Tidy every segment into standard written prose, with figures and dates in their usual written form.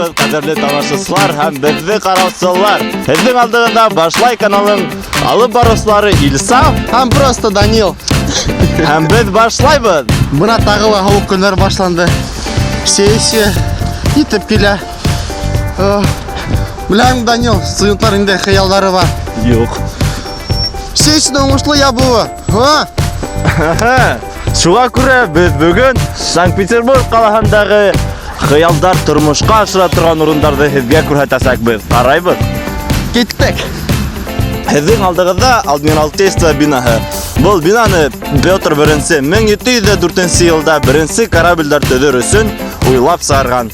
Һаумыһығыҙ, ҡәҙерле тамашасылар һәм беҙҙе ҡараусылар. Һеҙҙең алдығыҙҙа Башлай каналын алып барыусылары Илсаф Һәм просто Данил. Һәм беҙ башлайбыҙ. Бына тағы ла һыуыҡ көннәр башланды. Сессия етеп килә. Беләм, Данил, студентлар инде хыялдары бар. Юҡ. Сессияның уңышлы ябыуы. Ха? Шуға күрә беҙ бөгөн Санкт-Петербург ҡалаһындағы хыялдар тормошҡа ашыра торған урындарҙы һеҙгә күрһәтәсәкбеҙ. Ҡарайбыҙ. Киттек. Һеҙҙең алдығыҙҙа Адмиралтейство бинаһы. Был бинаны Петр I 1704 йылда беренсе кораблдәр төҙөр өсөн уйлап сығарған.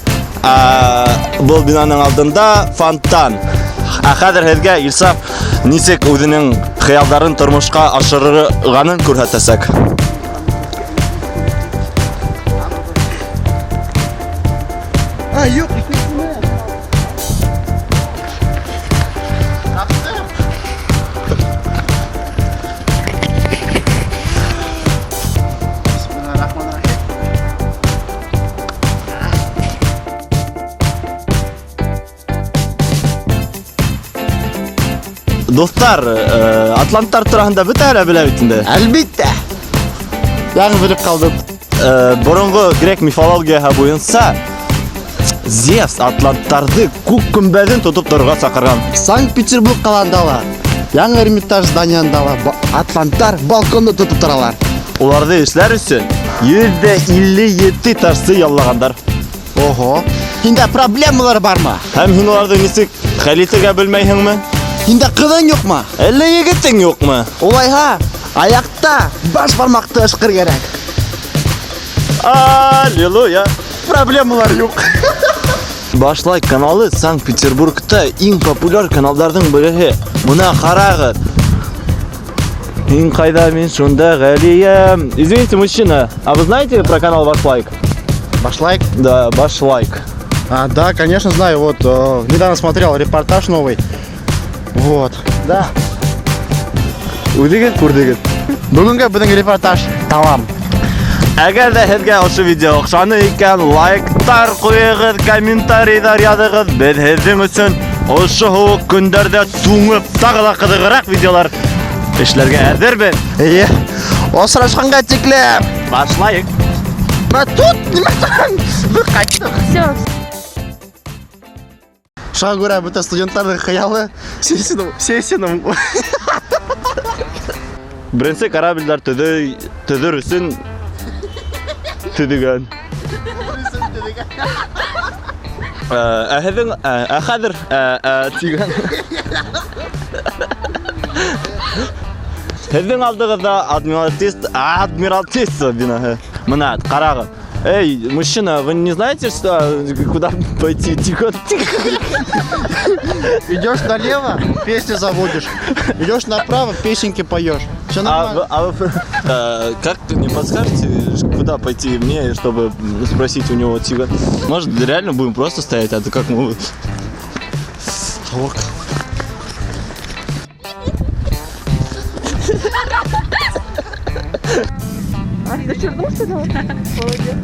Был бинаның алдында фонтан. Ә хәҙер һеҙгә Илсаф нисек үҙенең хыялдарын тормошҡа ашырғанын күрһәтәсәк. А, юҡ, икенсене. Бисмиллахиррахманиррахим. Дуҫтар, атланттар тураһында бөтәһе лә белә бит инде. Әлбиттә. Яңы белеп ҡалдым. Боронғо грек мифологияһы буйынса Зевс атланттарҙы күк көмбәҙен тотоп торорға саҡырған. Санкт-Петербург ҡалаһында ла, яңы Эрмитаж зданиеһында ла атланттар балконды тотоп торалар. Уларҙы эшләр өсөн 157 ташсы яллағандар. Ого. Һиндә проблемалар бармы? Һәм һин уларҙы нисек хәл итергә белмәйһеңме? Һиндә ҡыҙың юҡмы? Әллә егетең юҡмы? Улайһа, аяҡта баш бармаҡты ышҡыр кәрәк. Аллилуйя! Проблемалар юҡ. Башлай каналы Санкт-Петербургта иң популяр каналдарҙың береһе. Бына ҡарағыҙ. Һин ҡайҙа, мин шунда, Ғәлиәм. Извините, мужчина, а вы знаете про канал Ваш Лайк? Ваш Лайк? Да, Ваш Лайк. А, да, конечно, знаю. Вот, недавно смотрел репортаж новый. Вот. Да. Үҙегеҙ күрҙегеҙ. Бөгөнгә беҙҙең репортаж тамам. Әгәр ҙә һеҙгә ошо видео оҡшаны икән, лайктар ҡуйығыҙ, комментарийҙар яҙығыҙ. Беҙ һеҙҙең өсөн ошо һыуыҡ көндәрҙә туңып тағы ла ҡыҙығыраҡ видеолар эшләргә әҙербеҙ. Эйе. Осрашҡанға тиклем. Башлайыҡ. Мына тут нимә торған? Беҙ ҡайттыҡ. Все. Шуға күрә бөтә студенттарҙың хыялы сессияның Беренсе кораблдәр төҙөр өсөн төҙөгән. Ә һеҙҙең, ә хәҙер, тигән. Һеҙҙең алдығыҙҙа Адмиралтейство бинаһы. Бына, ҡарағыҙ. Эй, мужчина, вы не знаете, что, куда пойти? Тихо, тихо. Идешь налево, песни заводишь. Идешь направо, песенки поешь. Все нормально. Как ты не подскажете, куда пойти мне, чтобы спросить у него тихо? Может, реально будем просто стоять, а то как мы... Ок. А, ты чернул, что ли? Молодец.